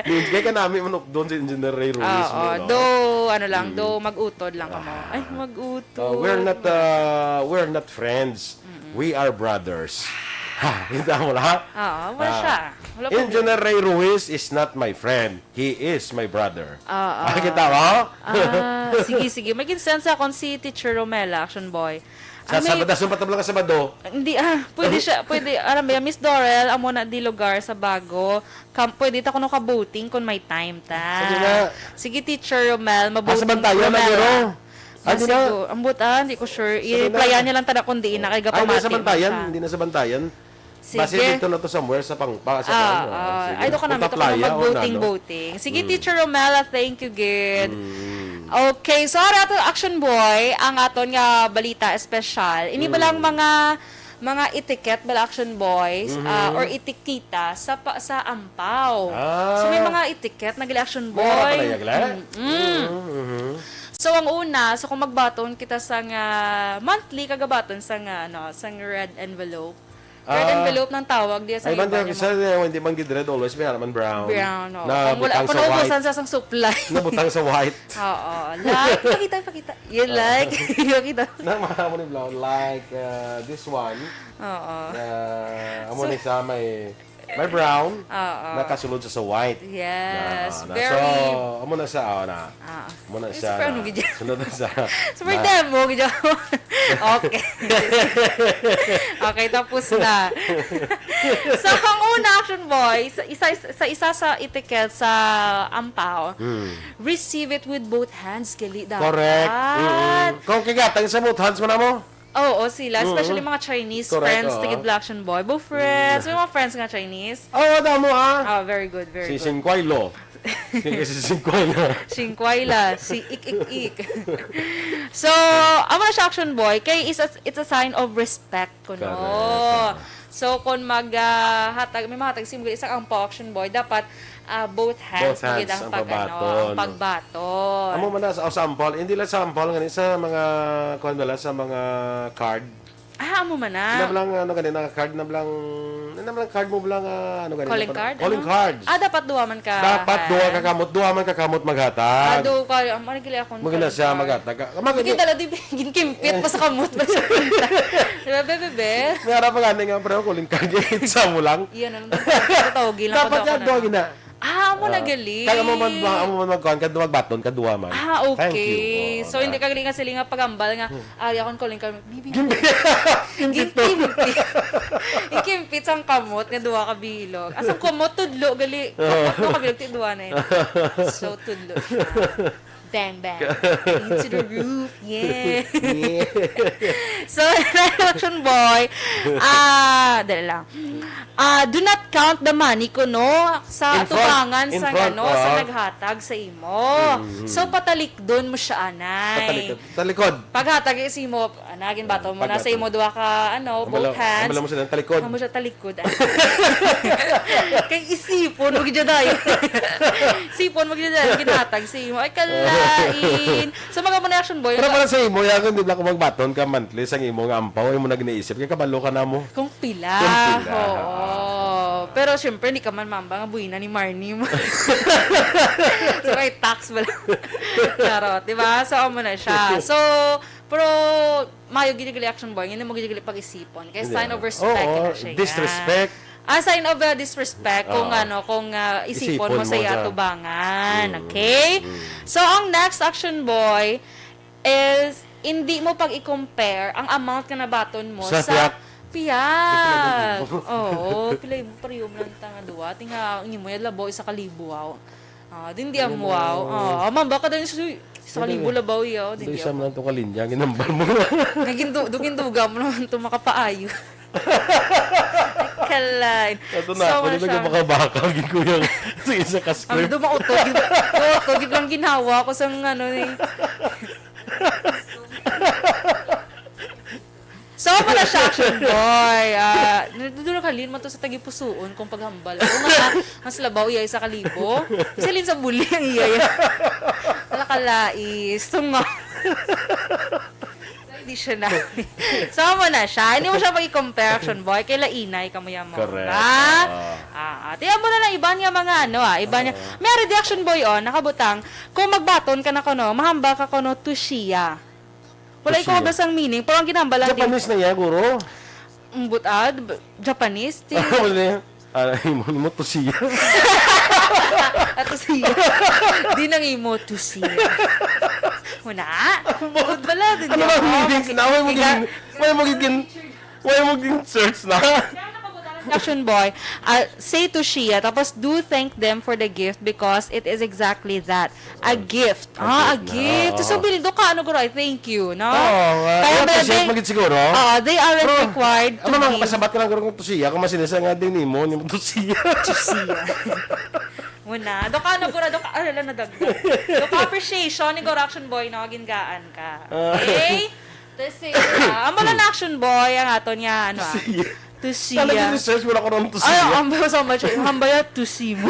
Dugay ka nami manukdon si Engineer Ray Ruiz. Oo, No? do ano lang, do mag-utod lang ka mo. Ay, mag-utod. Uh, we're not uh, we're not friends. We are brothers. Ha, kita mo na? Oo, wala Ah, siya. Wala pa. Engineer Ray Ruiz is not my friend. He is my brother. Oo. Ah, kita mo? Ah, sige, sige. May ginsensa akon si Teacher Romela, Action Boy. Sa Ah, may- Sabado, sa Sabado lang ka Sabado. Hindi, ah, pwede siya, pwede, alam mo, Miss Dorel, amo na di lugar sa bago. Kam, pwede ta kuno ka-boating kung may time ta. Sige na. Sige, Teacher Romel, Ah, sa mabuting Bantayan na, Romel. guro? Ah, Ah, di na. siguro. Ang butan, di ko sure. Sige na. I-replyan niya lang ta na kung diin na kay Ay, di na gapamati sa man Bantayan. siya. Hindi na sa Bantayan. Sige. Basi dito na to somewhere sa pang pa sa Ah, ano, ah, sige. ay, doon ka namin Punta ito Playa ka o mag-boating, nano. boating. Sige, Teacher Romel, ah, thank you, good. Mm. Okay, so ara to Action Boy, ang aton nga balita espesyal. Ini ba lang Mm. mga mga etiquette bala, Action Boys, ah, Mhm. or etikita sa pa, sa ampaw. Ah. So, may mga etiquette na gali, Action Boy. Meron pala yan, gali? Mm-mm. Mhm, mhm. So, ang una, so kung magbaton kita sa nga monthly, kagabaton sa nga, ano, sa nga red envelope. Red Ah. envelope ng tawag diya sa Ay, iba banda, niya isa, mga eh, hindi man gid red, always may halaman brown. Brown, oo. Na Kung wala, butang kung sa naubusan white. sa sang supply. Na butang sa white. Oo. Like, pakita, pakita. Yun, Ah. like. Pakita. Na, mga mo ni brown, like, uh, this one. Oo. Na, amo So ni sa may, may brown, Oo. nakasulod sa, sa white. Yes, Na, na. very So, amo na sa, oh, na. Ah. Amo na Ay, sa, super ano na. gid yan? Sunod na sa, Super na. demo gid yan. Okay. Okay, tapos na. So, ang una, Action Boy, sa isa, sa isa sa etiquette sa ampaw, Hmm. receive it with both hands, gali dapat. Correct. Mm-mm. Kung kagatan sa both hands mo na mo? Oo, sila, Mm-mm. especially mga Chinese Correct, friends, oo. tigid Black Action Boy. Both friends, may mga friends nga Chinese. Oo, damo, ah. Ah, very good, very Si good. Singkway Lo. Si, si Singkway Lo. Singkway La, si Ik Ik Ik. So, amo na siya, Action Boy, kay is a, it's a sign of respect kuno. Correct. So, kung mag, ah, hatag, may mahatag sa imo isang ampaw, Action Boy, dapat, ah, both hands, Both hands gid ang ang pag, ano, pagbaton. ang pagbaton. Amo man na sa, sa ampaw, hindi lang sa ampaw, ngani sa mga, kuwan bala, sa mga card. Ah, amo man na. Na bala nga, ano gani, na card na bala, na bala card mo bala nga, ano gani, Calling na bala, card, calling ano? card. Ah, dapat duha man ka Dapat duha ka hand. kamot, duha man ka kamot maghatag. Ah, duha ka, amo na gili akong Maganda calling siya, card. maghatag ka. Maganda. Maganda, di ba? Ginkimpit pa sa kamot, ba sa punta? Di ba, bebe, be? May harap pa gani nga, pero calling card, isa mo lang. Iyan, ano, tatawagin lang Dapat ko yan, daw gina. Ah, amo na Ah, gali. Kaya amo man, amo man magkuhan, kadto magbaton, kaduha man. Ah, Thank you. okay. Oo, So, na. hindi ka gali nga sila nga pagambal nga, Hmm. ari akong calling card, bibi, Gin-, ginkimpit. Ginkimpit. Ginkimpit sang kamot nga duha ka bilog. Asang kamot, tudlo, gali. Oo. Kamot, duha ka bilog, ti duha na yun. So, tudlo siya. Bang, bang. Into the roof. Yeah. Yeah. So, Action Boy, ah, dali lang. Ah, do not count the money kuno sa In front, atubangan in sa front, ano, sa ah. naghatag sa imo. Mm. So, patalikdon mo siya, anay. Patalikod. Talikod. Paghatag sa imo, ana, ginbato mo na sa Paghatag. imo duha ka, ano, Ang both bala-, ang hands. bala mo sila, talikod. Amo siya, talikod. Kay isipon mo gid dayon. Isipon mo gid dayon, ginhatag sa imo. Ay, kalain. So, mga mo na, Action Boy, Pero ang para sa imo, yan, kung di ba ka magbaton ka monthly sa imo nga ampaw, imo na ginaisip, kay kabalo ka na mo. Kung pila. Kung pila. Oo. Pero syempre, hindi ka man mamba nga buhina ni Marnie mo. So, may tax ba lang? Charot, di ba? So, amo na siya. So, pero, mayo gid yung Action Boy, hindi mo gid pag-isipon. Kaya Hindi. sign of respect Oo, na siya. disrespect. Ah, sign of, uh, disrespect kung Oo. ano, kung, uh, isipon Isipon mo mo sa siya. iyatubangan. Mm, Okay? mm. So, ang next, Action Boy, is hindi mo pag-i-compare ang amount nga nabaton mo Sa sa piyak. piyak. Sa piyak. Oo, pila yung pareho mo lang tanga duwa. Tinga, ang imo yan, labaw, isa ka libo, wow. Ah, din di ang wow. Ah, ma'am, baka din sa, sa Hindi. kalibo labaw, yaw. Hindi Di isa sa man to kalinya, ginambal mo. Naging du-, dugin-duga mo naman to makapaayo. Kalay. Ito na, So, ako wala na siya. Makabaka, gikuya. Sige, sa Ang kaskwil. dumautog, gid, dumautog, gid lang ginhawa ko sa ano ni. So, amo na siya, Action Boy. Ah, nadudulog halin man to sa tagipusuon kung paghambal. Kung nga, mas labaw iya isa ka libo. Kasi lin sa buli ang iya, iya. Wala ka lais. Tunga. Hindi siya na. So, amo na siya. Hindi mo siya mag-compare, Action Boy. Kay lainay ka mo yan mo. Correct. Ba? Oo. Ah, ah. Tiyan mo na lang iba niya mga ano, ah. Iba niya. Oo. May reaction, boy, oh. Nakabutang. Kung magbaton ka na kuno, mahambal ka kuno to siya. Wala To ko siya. Kabasang meaning, pero ang ginambalan din. Japanese na iya, guro. Ang butad, b-, Japanese, ti. Ano na yan? Ah, imo, imo to siya. Ato siya. Di nang imo to siya. Muna? Ang bot-, Bala, din ano niya. Bang meaning? Sinabi mo Iga- gin-, why mo gin-, why mo gin-search na? Action, boy. Ah, say to Shia, tapos do thank them for the gift because it is exactly that. A gift. A Ah, a gift na, gift. So, oo. Bilin, do ka, ano, guro, I thank you, no? Oo, nga. Kaya I-appreciate pala they, mo gid siguro. Oo, they aren't Pero, required to ano, mga give. Kasabat ka lang, guro, kung to siya, kung masinisa nga din nimo, nimo to siya. To siya. Muna. Do ka, ano, guro, do ka, ano lang nadagdag. Do ka appreciation ni Guro Action Boy, no? Gingaan ka. Ah. Okay? Tusi. Ah, amo lang na, Action Boy, ang aton nga, ano, ah. Tusi. Tusi. Talaga, research mo na ko ng tusi. Ay, ang bayo sa match, ang bayo, tusi mo.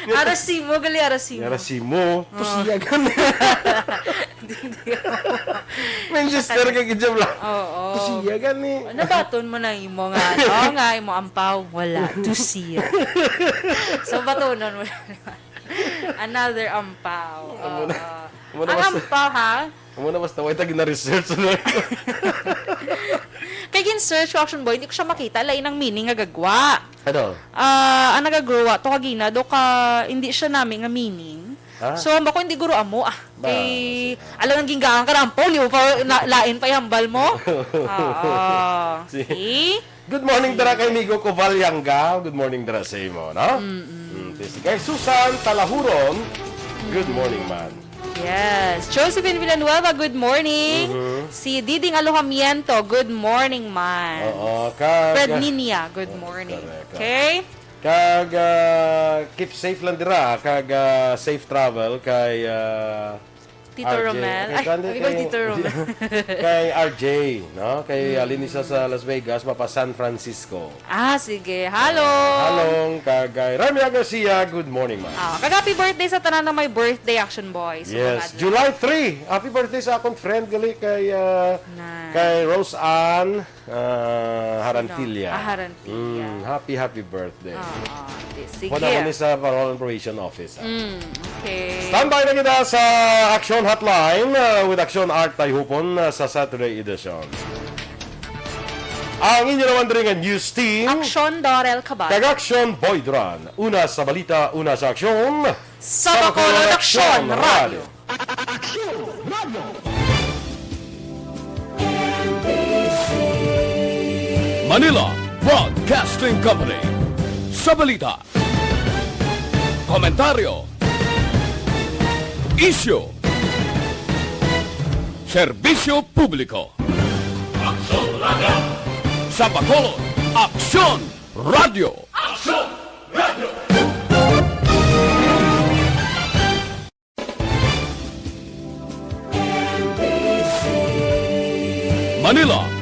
Arasimo, gali, arasimo. Arasimo. Oh. Tusiya gani. Hindi, hindi ako. Manchester ka, gidya lang. Oo. Tusiya gani. Nabaton mo na imo nga, ano, nga imo ampaw, wala. Tusiya. So, batunon mo na. Another ampaw. Amo na. Oo. Amo na. Ang mas ampaw, ha? Amo na, basta way ta gina-research na. Kay gin-search ko, Action Boy, hindi ko siya makita. Lain ang meaning nga gagwa. Ano? Ah, ang nagagruwa to kagina, do ka, hindi siya nami nga meaning. Ah? So, ang bako hindi guro amo, ah. Ba, kay, kasi, ah, alam ang ginggaan ka na, ampaw, liw pa, na, lain pa ihambal mo. Oo. Si- See? Good morning, dara kay Migo Covalyanga. Good morning, dara sa imo, no? Mm-mm. Mm, si kay Susan Talahuron. Good morning, man. Yes. Josephine Villanueva, good morning. Mhm. Si Diding Alojamiento, good morning, man. Oo, kag Fred Ninia, good morning. Correct. Okay? Kag, ah, keep safe lang dira. Kag, ah, safe travel kay, ah, Tito R J. Romel. Kay Ay, kuwan, sabi ko, kay Tito Romel. Kay R J, no? Kay, mm, Alinisa sa Las Vegas, mapa San Francisco. Ah, sige. Halong. Ah, halong, kag kay Ramya Garcia, good morning, ma'am. Ah, kag happy birthday sa tanan nga may birthday, Action Boy. Sa, yes, mga adlaw. July three. Happy birthday sa akong friend gali kay, ah, nice, kay Rose Ann. Ah, Harantilla. Sino? Ah, Harantilla. Mm, happy, happy birthday. Ah, ah, di, sige. Wala mo ni sa Parol and Probation Office, ah. Mm, okay. Standby na kita sa Action Hotline, ah, with Action Art Tayhupon, ah, sa Saturday edition. Ang inyo naman diri nga news team. Action Dorel Cabal. Kag Action Boy Duran. Una sa balita, una sa aksyon. Sa Bacolod Action Radio. Action Radio. Manila Broadcasting Company. Sa balita, komentaryo, isyu, serbisyo publiko. Action Radio. Sa Bacolod, Action Radio. Action Radio. Manila